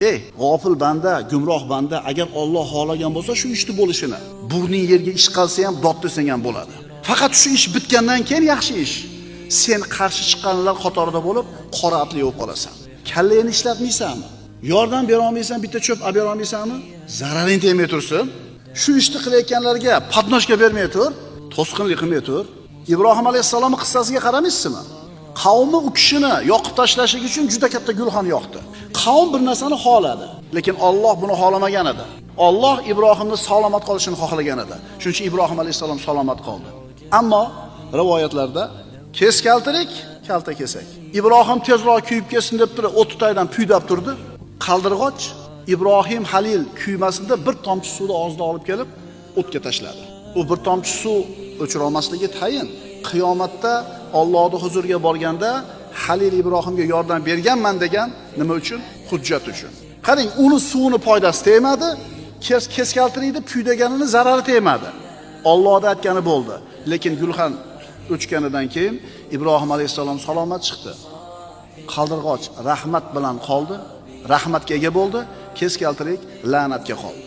Ey, g'ofil banda, gumroh banda, agar Alloh xohlagan bo'lsa shu ishni bo'lishini, burning yerga ish qalsa ham dod desang ham bo'ladi. Faqat shu ish bitgandan keyin yaxshi ish. Sen qarshi chiqqanlar qatorida bo'lib, qora otli bo'lib qolasan. Kallangni ishlatmaysanmi? Yordam bera olmaysan, bitta cho'p olib bera olmaysanmi? Zararing tegmay tursin. Shu ishni qilayotganlarga podnoshka bermay tur, to'sqinlik qilmay tur. Ibrohim alayhissalomning qissasiga qaramaysizmi? Qavmi u kishini yoqib tashlashlik uchun juda katta gulxan yoqdi. Qavm bir narsani xohladi, lekin Alloh buni xohlamagan edi. Alloh Ibrohimni salomat qolishini xohlagan edi. Shuning uchun Ibrohim alayhissalom salomat qoldi. Ammo rivoyatlarda kes kaltirik, kalta kesak. Ibrohim tezroq kuyib ketsin deb turib, o't tutadan puydab turdi. Qaldirg'och Ibrohim Halil kuymasin deb bir tomchi suvni og'zida olib kelib o'tga tashladi. U bir tomchi suv o'chira olmasligi tayin. Qiyomatda Allohning huzuriga borganda Halil Ibrohimga yordam berganman degan nima uchun? Hujjat uchun. Qarang, uni suvini foydasi tegmadi, keskaltiriydi, puydaganini zarari tegmadi. Allohning aytgani bo'ldi. Lekin gulxan o'chganidan keyin Ibrohim alayhissalom salomat chiqdi. Qaldirg'och rahmat bilan qoldi, rahmatga ega bo'ldi, keskaltirik la'natga qoldi.